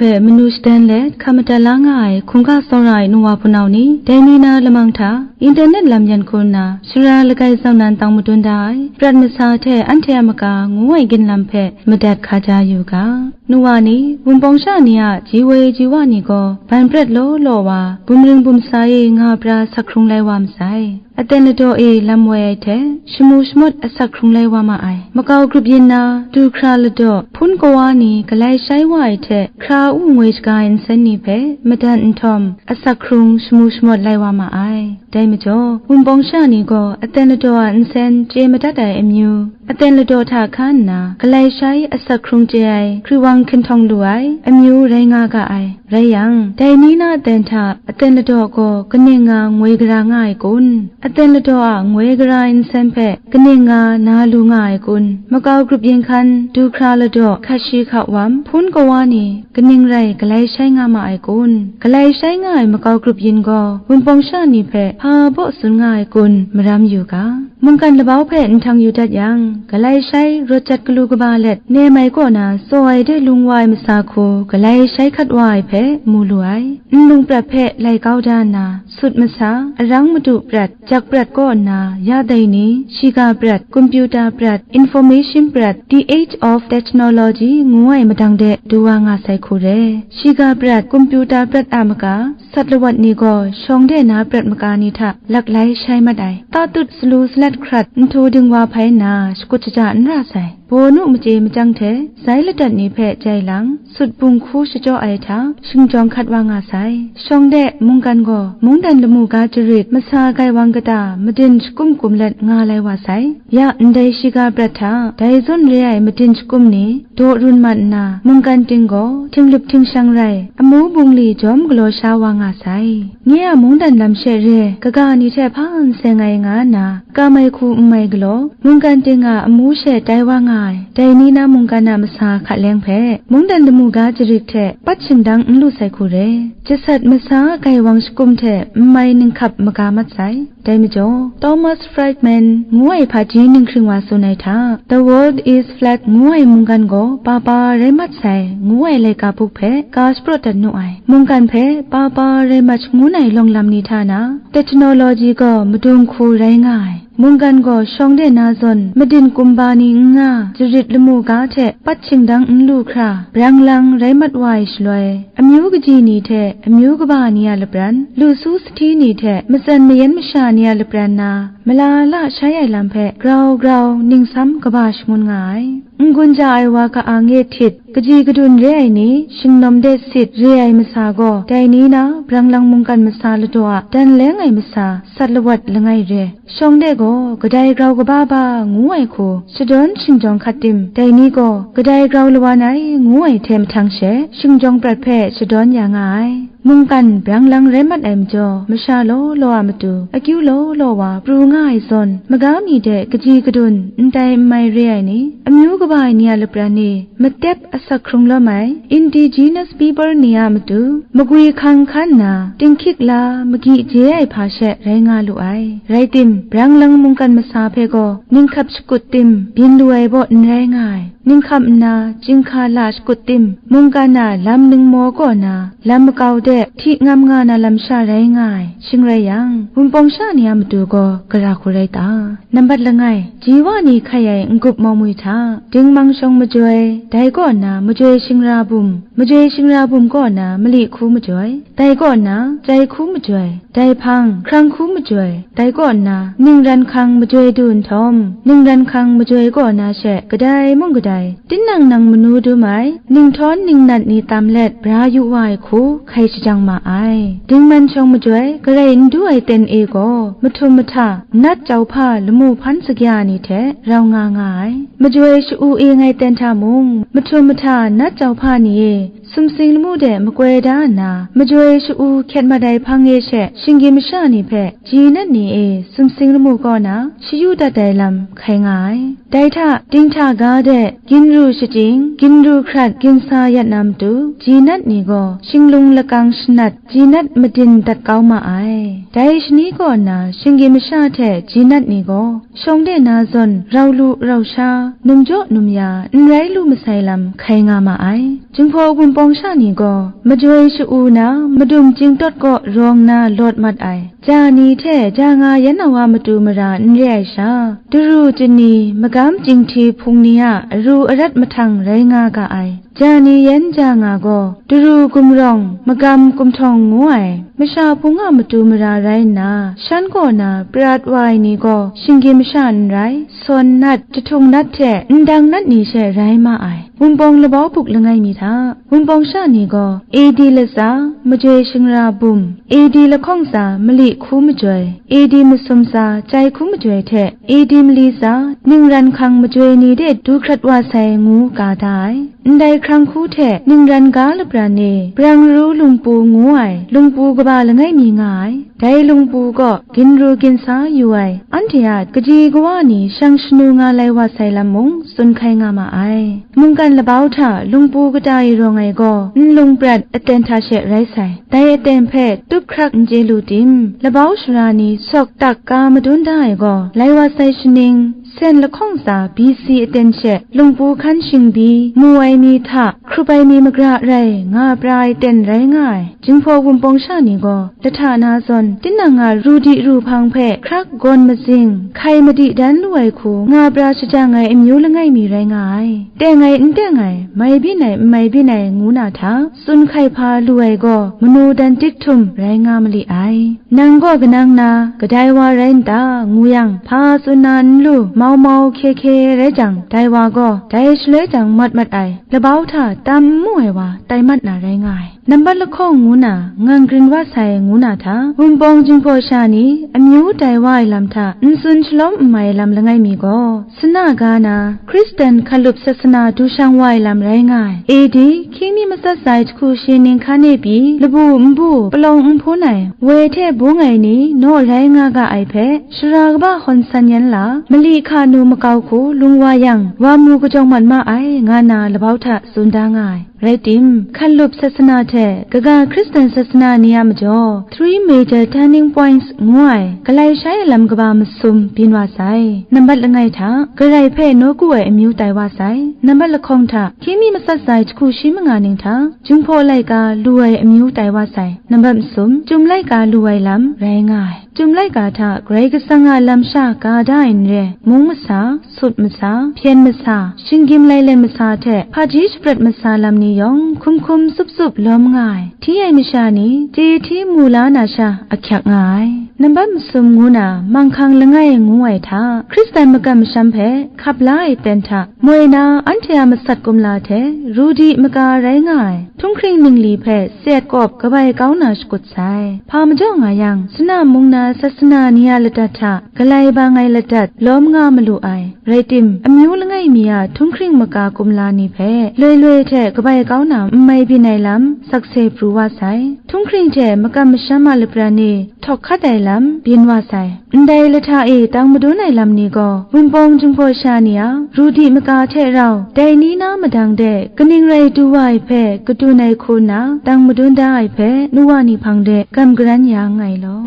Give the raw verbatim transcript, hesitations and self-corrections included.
hpe manu shadan let hkap madat la nga ai hkungga tsawra ai nu wa hpunau ni, dai ni na lamang hta, internet lam yan hku nna, shara lagai zawn nan tang madun da ai, prat masa hte anhte a maka ngu ai ginlam hpe madat hkaja yu ga. Nu wa ni, Wunpawng sha ni a ji woi ji wa ni gaw, ban prat law law wa, bumring bumsa e nga pra sak hkrung lai wa masai. Aten ladaw e lam woi ai hte, shamu shamawt asak hkrung lai wa ma ai. Makau grup yin na, du hkra ladaw, hpun kawa ni galai shai wa ai hte, hkra u ngoi shaga ai nsen ni hpe madat nhtawm, asak hkrung shamu shamawt lai wa ma ai. Dai majaw, Wunpawng sha ni gaw aten ladaw a nsen chye madat ai amyu, aten ladaw hta hkan nna galai shai asak hkrung chye ai hkriwang hkinhtawng lu ai amyu rai nga ga ai. Rai yang, dai ni na aten hta aten ladaw gaw kaning nga ngoi gara nga ai kun? Aten ladaw a ngoi gara ai nsen hpe kaning nga na lu nga ai kun? Makau grup yin hkan, du hkra ladaw, hka shi hka wam, hpun kawa ni kaning rai galai shai nga ma ai kun? Galai shai nga ai makau grup yin gaw Wunpawng sha ni hpe hpa baw tsun nga ai kun? Maram yu ga. Mungkan labau hpe nhtang yu dat yang, galai shai rawt jat galu kaba let, nem ai kaw na tsaw ai de lung wa ai masa hku galai shai hkat wa ai hpe mu lu ai. Nlung prat hpe lai kau da nna, sut masa, arang madu prat, jak prat kaw nna, ya dai ni, shiga prat, kompyuta prat, information prat, the age of technology ngu ai madang de du wa nga sai hku re. Shiga prat, kompyuta prat a maka, sat lawat ni gaw shawng de na prat maka ni hta laklai shai mat ai. Tatut salu salat hkrat nhtu dingwa hpai nna shakut shaja n ra sai. Baw nu machye machyang hte zai ladat ni hpe jai lang, sut bung hku shachyaw ai hta, shingjawng hkat wa nga sai. Shawng de mungkan gaw mungdan lamu ga jarit, masa gaiwang kata madin shakum kum let nga lai wa sai. Ya ndai shiga prat hta, dai zawn re ai madin shakum ni daw run mat nna, mungkan ting gaw htinglup htingshang rai, amu bungli jawm galaw sha wa nga sai. Nye a mungdan lam she re, kaga ni hte hpa n seng ai nga nna, kam ai hku n mai galaw, mungkan ting a amu she tai wa nga ai, dai ni na mungkan a masa hka leng hpe, mungdan lamu ga jarit hte pat shingdang n lu sai hku re. Jasat masa gaiwang shakum hte n mai ninghkap maga mat sai. Dai majaw, Thomas Friedman ngu ai hpaji ninghkring wa tsun ai hta, The World is Flat ngu ai mungkan gaw papa rai mat sai, ngu ai laika buk hpe ka shapraw dat nu ai. Mungkan hpe papa rai mat shangun ai lawng lam ni hta na, technology gaw madung hku rai nga ai. Mungkan gaw shawng de na zawn madin kumba ni n nga, jarit lamu ga hte pat shingdang n lu hkra, brang lang rai mat wa ai shaloi, amyu kaji ni hte amyu kaba ni a lapran, lu su sahti ni hte matsan mayan masha ni a lapran na, mala la shai ai lam hpe grau grau ningsam kaba shangun nga ai. N-gun ja ai wa ka-ang e htit, kaji kadun re ai ni, shingnawm de sit re ai masa gaw, dai ni na brang lang mungkan masa ladaw a dan leng ai masa, sat lawat langai re. Shawng de gaw kadai grau kaba ba ngu ai hku, shadawn shingjawng hkat tim, dai ni gaw kadai grau lawan ai ngu ai hte mahtang she, shingjawng prat hpe shadawn ya nga ai. Mungkan brang lang rai mat ai majaw, masha law law a matu, akyu law law wa pru nga ai zawn, maga mi de kaji kadun, n tai n mai re ai ni, amyu kaba ai ni a lapran e, matep asak hkrung lawm ai, indigenous people ni a matu, magwi hkang hkan nna, tinghkyik la, magyi je ai hpa she rai nga lu ai. Rai tim, brang lang mungkan masa hpe gaw, ninghkap shakut tim, byin lu ai baw n rai nga ai. Ninghkam nna, chyinghka la shakut tim, mungkan a lam ningmaw kaw na, lam makau de, hti ngam nga na lam sha rai nga ai. Shing rai yang, Wunpawng sha ni a matu gaw, gara hku rai ta? Nambat langai, ji wa ni hkai ai n-gup mawmwi hta, dingmang shawng majoi, dai kaw na majoi shingra bum, majoi shingra bum kaw na mali hku majoi, dai kaw na jai hku majoi, dai hpang hkrang hku majoi, dai kaw na ningran hkang majoi du nhtawm, ningran hkang majoi kaw na she kadai mung kadai, tinang nang manu dum ai, ninghtawm ningnat ni tam let bra yu wa ai hku hkai shajang ma ai. Dingman shawng majoi, garai n du ai ten e gaw, mahtum mahta, nat jau hpa lamu hpan sakya ni hte rau nga nga ai. Majoi sha-u e ngai ten hta mung, mahtum mahta nat jau hpa ni e, sumsing lamu de makoi da nna, majoi sha-u hkyet mat ai hpang e she, shinggyim masha ni hpe, ji nat ni e, sumsing lamu kaw na, shayu dat ai lam hkai nga ai. Dai hta, dinghta ga de, ginru shaching, ginru hkrat, ginsa yat na matu, ji nat ni gaw, shinglung lakang shanat, ji nat madin dat kau ma ai. Dai shani kaw na, shinggyim masha hte ji nat ni gaw, shawng de na zawn, rau lu rau sha, num jaw num ya, n rai lu masai lam hkai nga ma ai. Jinghpaw Wunpawng Pawng sha ni gaw majoi sha-u na madum chyingtawt kaw rawng na lawt mat ai, ja ni hte ja nga yan awa matu mara n re ai sha, daru chani, magam jinghti hpung ni a aru arat mahtang rai nga ga ai. Ja ni yan ja nga gaw, daru gumrawng, magam gumhtawng ngu ai, masha hpung a matu mara rai nna, shan kaw na prat wa ai ni gaw, shinggyim masha n rai, sawn nat, jahtung nat hte ndang nat ni she rai ma ai. Wunpawng labau buk langai mi hta, Wunpawng sha ni gaw, A D latsa, majoi shingra bum, A D lahkawng tsa, mali hku majoi, A D masum tsa, chyai hku majoi hte, A D mali tsa, ningran hkang majoi ni de du hkrat wa sai ngu ga da ai. Ndai hkrang hku hte ningran ga lapran e, Brang Ru Lungpu ngu ai lungpu kaba langai mi nga ai. Dai lungpu kaw ginru ginsa yu ai, anhte a kaji kawa ni shang shanu nga lai wa sai lam mung tsun hkai nga ma ai. Mungkan labau hta lungpu kata e rawng ai gaw, nlung prat aten hta she rai sai. Dai aten hpe tup hkrak n chye lu tim, labau sara ni sawk tak ka madun da ai gaw, lai wa sai shaning, sen lahkawng tsa B C aten she lungpu hkan shingbi mu ai mi hta hkrup ai mi magra rai nga pra ai ten rai nga ai. Jinghpaw Wunpawng sha ni gaw lahta na zawn tinang a ru di ru hpang hpe hkrak gawn mazing, hkai madi dan lu ai hku nga pra shajang ai amyu langai mi rai nga ai. Teng ai n teng ai, mai byin ai n mai byin ai ngu na hta, tsun hkai hpa lu ai gaw manu dan dik htum rai nga mali ai. Nang gaw kanang na, kadai wa rai n ta, ngu yang, hpa tsun na n lu, mau mau hkye hkye rai jang, dai wa gaw dai shaloi jang mat mat ai, labau hta tam n mu ai wa tai mat na rai nga ai. Nambat lahkawng ngu na, ngang grin wa sai ngu na hta, Wunpawng Jinghpaw sha ni amyu tai wa ai lam hta n tsun shalawm n mai lam langai mi gaw, Sana ga na, Hkristan hkalup sasana du shang wa ai lam rai nga ai. A D hkying mi matsat sai jahku shi ning hkan e pyi, labu nbu palawng nhpun ai, woi hte bung ai ni naw rai nga ga ai hpe, shara kaba hawn san yan la, mali hka nu makau hku lung wa yang, wa mu kajawng mat ma ai, nga na labau hta tsun da nga ai. Rai tim, hkalup sasana hte kaga Hkristan sasana ni a majaw, three major turning points ngu ai, galai shai ai lam kaba masum byin wa sai. Nambat langai hta, Karai hpe nawku ai amyu tai wa sai. Nambat lahkawng hta, hkying mi matsat sai jahku shi manga ning hta, Jinghpaw laika lu ai amyu tai wa sai. Nambat masum, Chyum laika lu ai lam rai nga ai. Chyum laika hta Karai Kasang a lam sha ga da ai n re, mung masa, sut masa, hpyen masa, shinggyim lailen masa hte hpaji shaprat masa lam ni yawng hkum hkum tsup tsup lawm nga ai. Hti ai masha ni chye hti mu la na sha ahkyak nga ai. Nambat masum ngu na manghkang langai ngu ai hta, Hkristan makam masham hpe hkap la ai ten hta, moi na anhte a masat kumla hte ru di maga rai nga ai. Htunghkring ningli hpe sat kawp kabai kau na shakut sai. Hpa majaw nga yang, Sana mung na sasana ni a ladat hta galai bang ai ladat lawm nga malu ai. Rai tim, amyu langai mi a htunghkring maka kumla ni hpe loi loi hte kabai kau na n mai byin ai lam sakse pru wa sai. Htunghkring hte makam masham a lapran e htawk hkat ai lam byin wa sai. Ndai lahta e tang madun ai lam ni gaw, Wunpawng Jinghpaw sha ni a ru di maka hte rau, dai ni na madang de kaning rai du wa ai hpe kadun ai hku nna, tang madun da ai hpe nu wa ni hpang de gam garan ya nngai law.